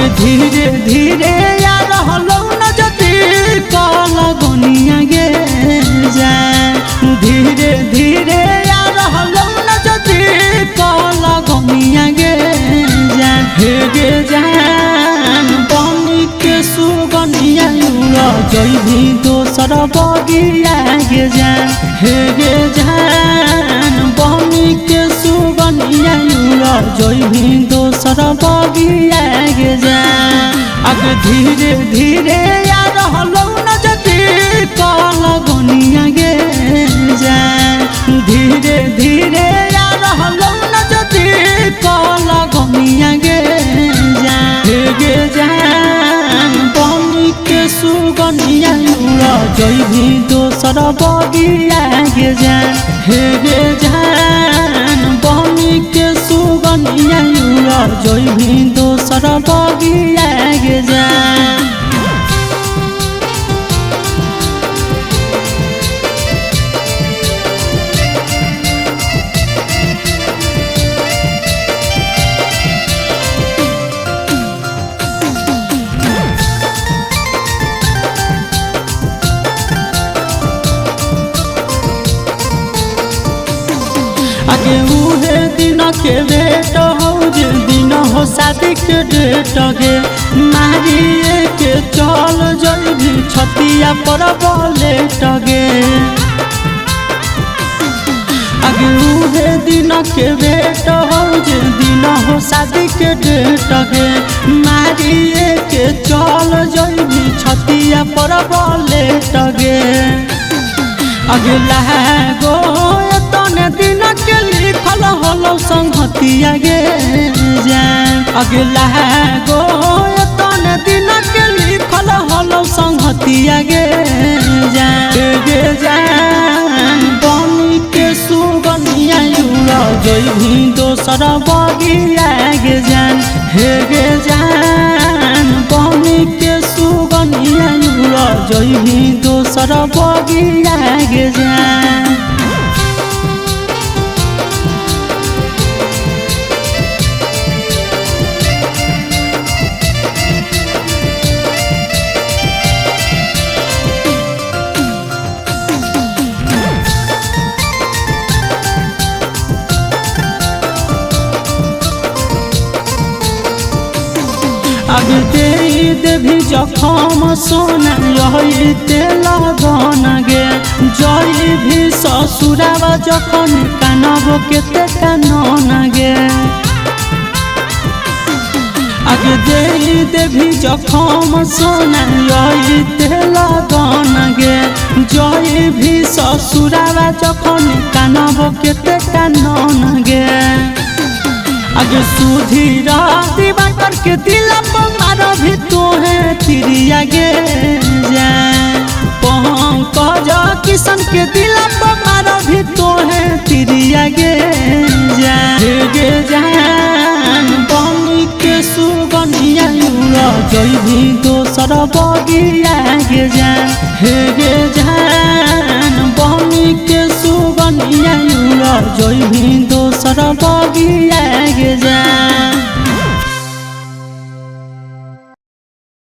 अगे धीरे धीरे आ रहलौ नजदीक लगनिया गे जान। धीरे धीरे आ रहलौ नजदीक लगनिया गे जान। हे गे जान बनी के सुगनिया उड़ जइबी दोसर बगिया गे जान। हे गे जान बनी के सुगनिया उड़ जइबी दोसर बगिया गे जान। अगे धीरे धीरे आ रहलौ नजदीक लगनिया गे जान। धीरे धीरे आ रहलौ नजदीक लगनिया गे जान। हे गे जान बनी के सुगनिया उड़ जइबी दोसर बगिया गे जान। हे गे जान बनी के सुगनिया उड़ जइबी दोसर बगिया गे जान। आगे उहे दिन के बेट हो जे दिन हो शादी के डेट गे। मारिए के चल जइबी छतिया पर बलेट गे। आगे उहे दिन के बेट हो जे दिन हो शादी के डेट गे। मारिए के चल जइबी छतिया पर बलेट गे। अगला गो तने दिन के लिखल होलो संगतिया गे जान। अगला गो तने दिन के लिखल होलो संगतिया गे जान। गे जान बनी के सुगनिया उड़ जइबी दोसर बगिया गे जान। हे गे जान बनी के सुगनिया उड़ जइबी दोसर बगिया गे जान। अब दे देवी जखम सोना यही तेल लगन गे। जई भी ससुरावा जखन कानब केते कानन गे। आगे दे देवी जखम सोना यही तेल लगन गे। जई भी ससुरावा जखन कानब केते कानन गे। आगे सुधीर दिवाकर के दिल पर मारो भी तोहे तिरिया गे जान। पंकज किशन के दिल पर मारो भी तोहे तिरिया गे जान। हे गे जान बनी के सुगनिया उड़ जइबी दोसर बगिया गे जान। हे गे जान बनी के सुगनिया उड़ जइबी दोसर बगिया गे जान।